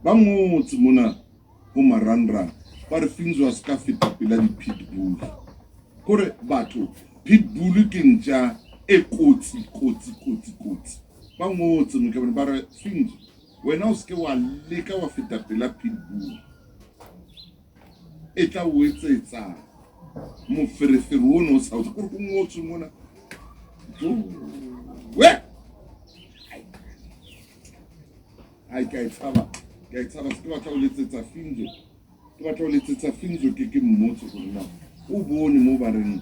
Ba ngotse mona ho marangrang ba re Finzo a se ka feta pela di-pitbull. Kore batho pitbull ke ntja e kotsi kotsi kotsi kotsi. Ba ngotse mokebone ba re Finzo wena o se ke wa leka wa feta pela pitbull. E tla o etsetsa moferefere ono o sa o kore go ngotswe mona. We! Ai ka e tshaba, ka e tshaba se ke batla ho letsetsa Finzo. Ke batla ho letsetsa Finzo ke ke mmotse hore na o bone mo ba reng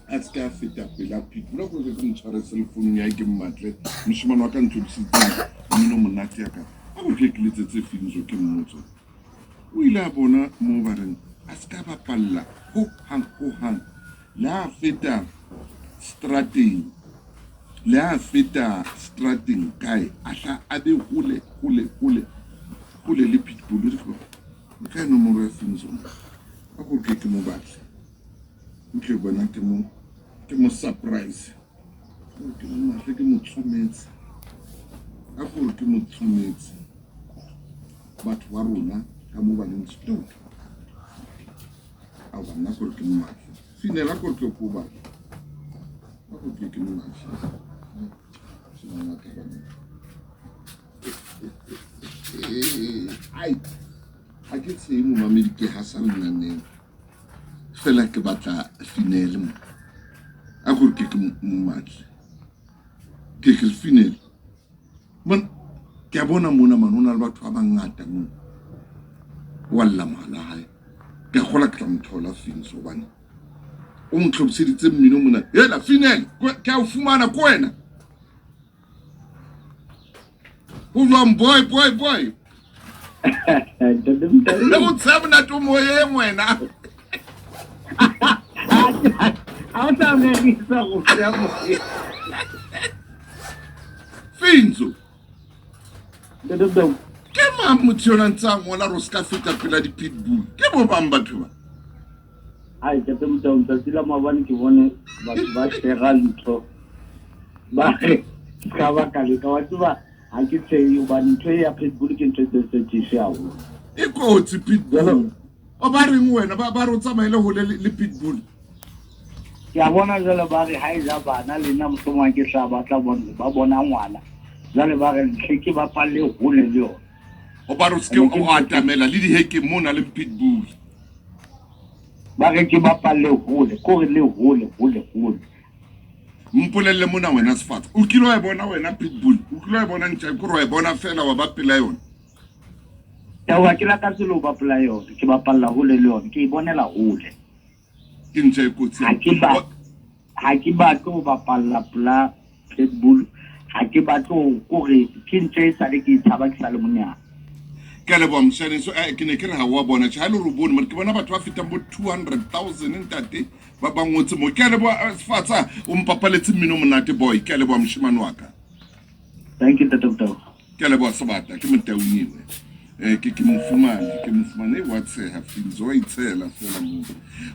a se ka feta pela pitbull. A gore ke mo tshware cell phone ya ke mmatle moshimane wa ka ntlhobisitseng mmino monate ya ka. A gore ke letsetse Finzo ke mmotse. O ile a bona mo ba reng a se ka bapalla ho hang ho hang le a feta strateng le a feta strateng kae a hla a be hole hole hole hole le pitbull e kae nomoro ya Finzo a gore ke ke mo batle o tle bona ke mo ke mo surprise ke mo matle ke mo tsometse a gore ke mo tsometse batho ba rona ka mo ba leng stupid a banna gore ke mo matle finela gore ke ko batla a gore ke ke mo matle ai ga ke tseye momamedi ke ga sa lenaneng fela ke batla finele mo a gore ke ke mo matle ke ke finele Mon ke a bona mona mane o na le batho ba bangata mo wa lla mohala hae ke a gola ke tla mo thola Fins hobane o mo tlhobiseditse mmino mona hela Finel ke a o fumana ko wena o jwang boy boy boy le go tsheya monate o moyeng wena a o tla merisa go tsheya moyeng Finzo ke mang motho yona ntse a ngola ro se ka feta pela di-pitbull ke bo bang batho ba ai tate Motaung tsatsi la maobane ke bone batho ba shera ntho ba re ka baka leka wa tseba ga ke tsheye gobane ntho e ya pitbull ke ntho e sensitive haholo e kotsi pitbull o ba reng wena ba re o tsamaele hole le pitbull ke a bona jale ba re ha e ja bana le nna mohlomong ke tla batla bone ba bona ngwana jale ba re ntle ke bapalle hole le yona o ba re o seke o atamela le dihekeng mo o na le pitbull ba re ke bapalle hole kore le hole hole hole Mpolelle mona wena sefatsa o kile wa e bona wena pitbull o kile wa e bona ntja kore wa e bona fela wa ba pela yona Tau ke lakatse le ho bapala yone ke bapalla hole le yone ke e bonela hole ke ntja e kotsi ha ke ba ha ke batle ho bapalla pela pitbull ha ke batle ho kore ke ntja e sale ke e tshaba ke sa le monyane Ke a leboha moshaneso. Eh, ke ne ke re ha wa bona. Tjhe, ha e le hore o bone, mare ke bona batho ba fetang bo 200,000 ntate ba ba ngotse mo. Ke a leboha eh, Sefatsa, o mpapaletse mmino monate boy. Ke a leboha moshemane wa ka. Thank you Ntate Motau. Ke a leboha Sebata, ke Motaung ewe. Eh, ke ke mo fumane, ke mo fumane. Eh, wa tsheha Finzo, wa itshehela fela moo.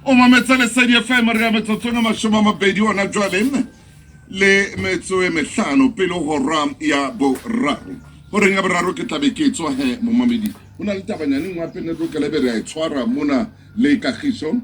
O mametse Lesedi FM re ya metsotsong e 20 hona jwale. Le metso e mehlano pele ho hora ya boraro. Horeng ya boraro ke tlabe ke tswa he momamedi. Ho na le tabanyane nngwe hape ne lokela ebe re a e tshwara mona le kagiso.